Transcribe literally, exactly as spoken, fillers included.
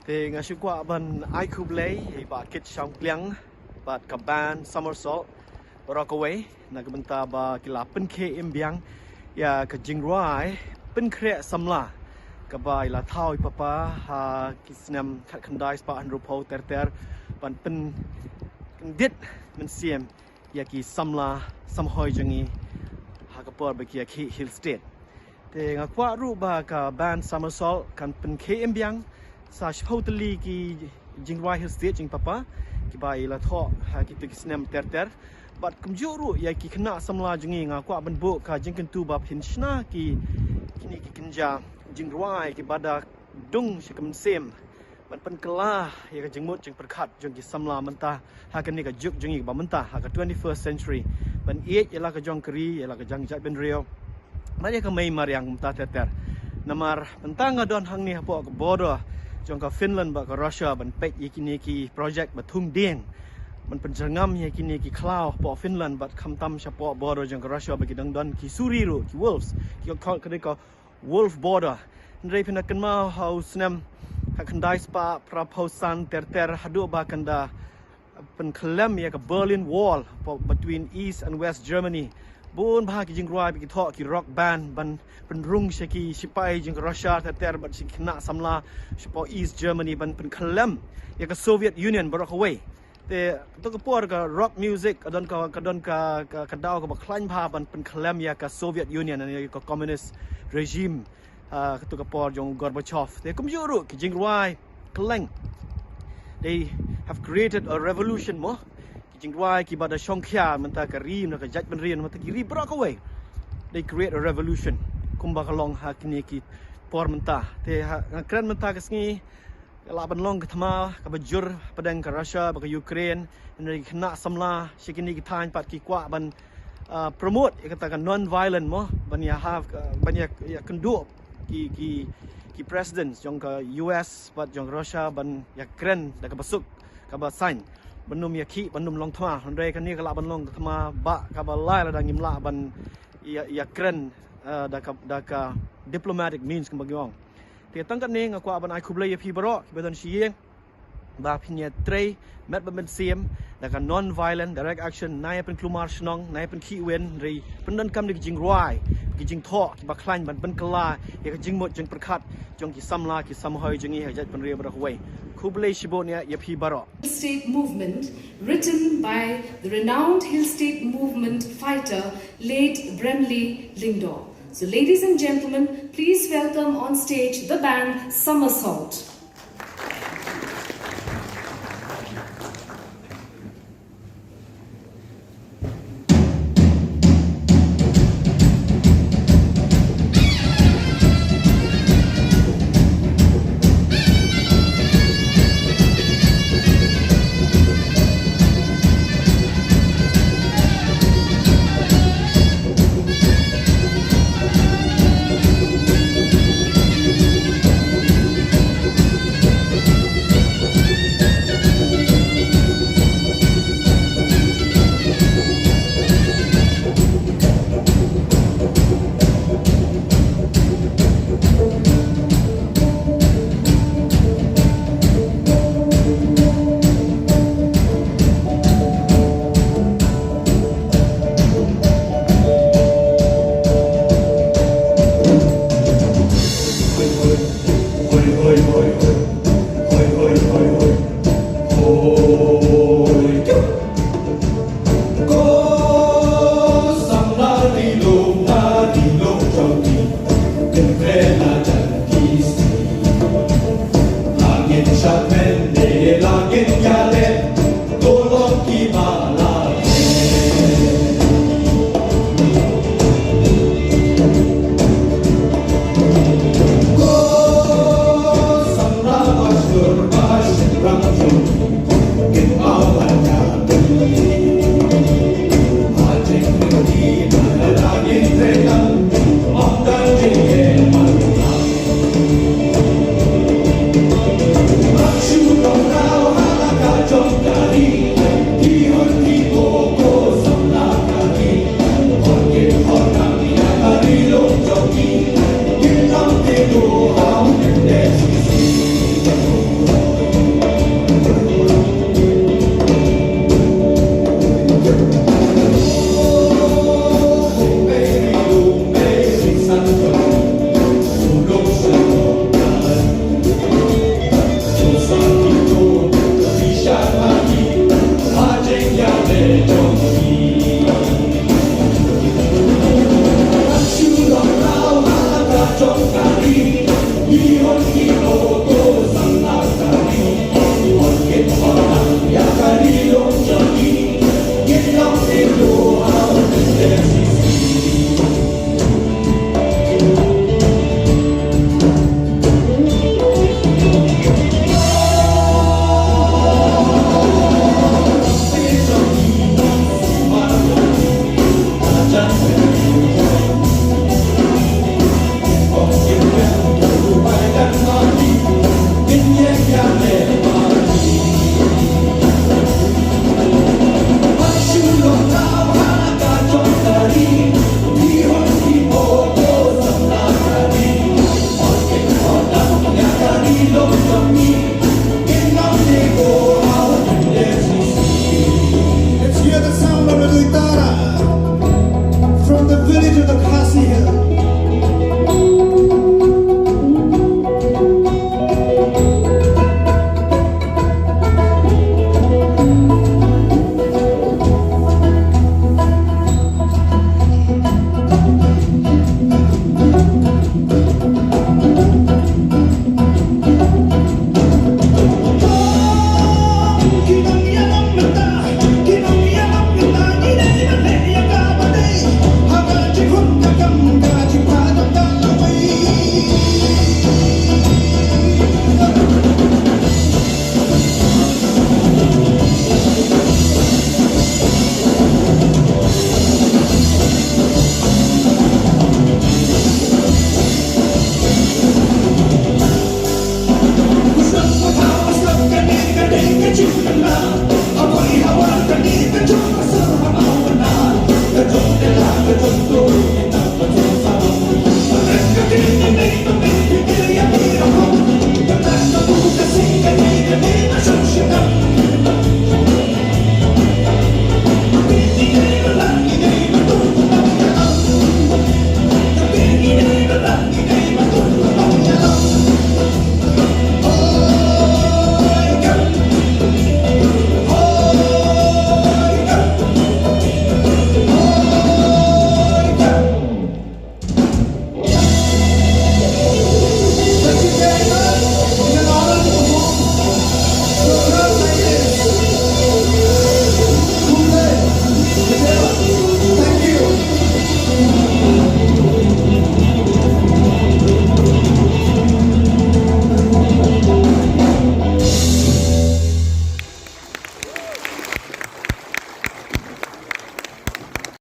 Te nga shu kwah ban ai khublei ïa i Bah Kit Shangpliang bad ka band Somersault baroh kawei na ka bynta ba ki la pynkhie im biang ïa ka jingrwai pynkhreh samla kaba i la thaw i papa ha ki snem khatkhyndai spah hynriewphew ter ter ban pynkyndit mynsiem ïa ki samla samhoi jong ngi ha ka por ba ki ïakhih Hill State. Te nga kwah ruh ba ka band Somersault kan pynkhie im biang sa shiphew tylli ki jingrwai Hill State jong i papa kiba i la thoh ha kito ki snem ter ter. Bad kumjuh ruh ïa ki khynnah samla jong ngi nga kwah ban buh ka jingkyntu ba phin shna ki kine ki kynja jingrwai kiba da dung sha ka mynsiem ban pynkylla ïa ka jingmut jingpyrkhat jong ki samla mynta ha kane ka juk jong ngi kaba mynta ha ka twenty-first century, ban ïeit ïa la ka jong ka ri, ïa la ka jong ka jaitbynriew bad ïa ka mei mariang mynta ter ter. Namar mynta nga don hangne hapoh ka border jong ka Finland bad ka Russia ban peit ïa kine ki project ba thung dieng ban pynjyrngam ïa kine ki khlaw hapoh Finland bad khamtam shapoh border jong ka Russia ba ki dang don ki suri ruh, ki wolves, ki ka, ka, ka wolf border. Hynrei phin da kynmaw ha u snem khatkhyndai spah phraphew san ter ter haduh ba kan da pynkhyllem ïa ka Berlin Wall between East and West Germany, bun bha ki jingrwai ba ki thoh ki rock band ban pynrung sha ki shipai jong ka Russia ter ter bad sha ki khynnah samla shapoh East Germany ban pynkhyllem ïa ka Soviet Union baroh kawei. Te kato ka por ka rock music ka don ka, ka don ka, ka, ka daw kaba khlaiñ bha ban pynkhyllem ïa ka Soviet Union, ïa ka communist regime, ah, kato ka por jong Gorbachev. Te kumjuh ruh ki jingrwai kylleng, they have created a revolution mo. Ki jingrwai kiba da shongkhia mynta ka ri, mynta ka jaitbynriew, mynta ki ri baroh kawei, they create a revolution kumba ka long ha kine ki por mynta. Te ha, ha kren mynta ka sngi ka lah ban long ka thma kaba jur hapdeng ka Russia bad ka Ukraine. Hynrei ki khynnah samla sha kine ki thaiñ pat ki kwah ban, ah, promote ïa kata ka non violent mo, ban ïa have, ah, ban ïa, ïa kynduh ki, ki, ki presidents jong ka U S bad jong Russia ban ïa kren da kaba suk kaba saiñ ban ym ïa khih, ban ym long thma. Hynrei kane ka lah ban long ka thma ba kaba lai lada ngim lah ban ïa, ïa kren, ah, da ka, da ka diplomatic means kumba ngi ong. Te tang katne nga kwah ban ai khublei ïa phi baroh kiba don sha ïing ba phin ïa trei met bad mynsiem da ka non violent direct action, na ïa pynkulmar shnong, na ïa pynkhih win, hynrei pyndonkam da ki jingrwai, ki jingthoh kiba khlaiñ ban pynkylla ïa ka jingmut jingpyrkhat jong ki samla ki samhoi jong ngi ha ka jaitbynriew baroh kawei. Khublei shibun ïa, ïa phi baroh. State movement written by the renowned Hill State movement fighter, late Bramley Lyngdoh. So, ladies and gentlemen, please welcome on stage the band Somersault.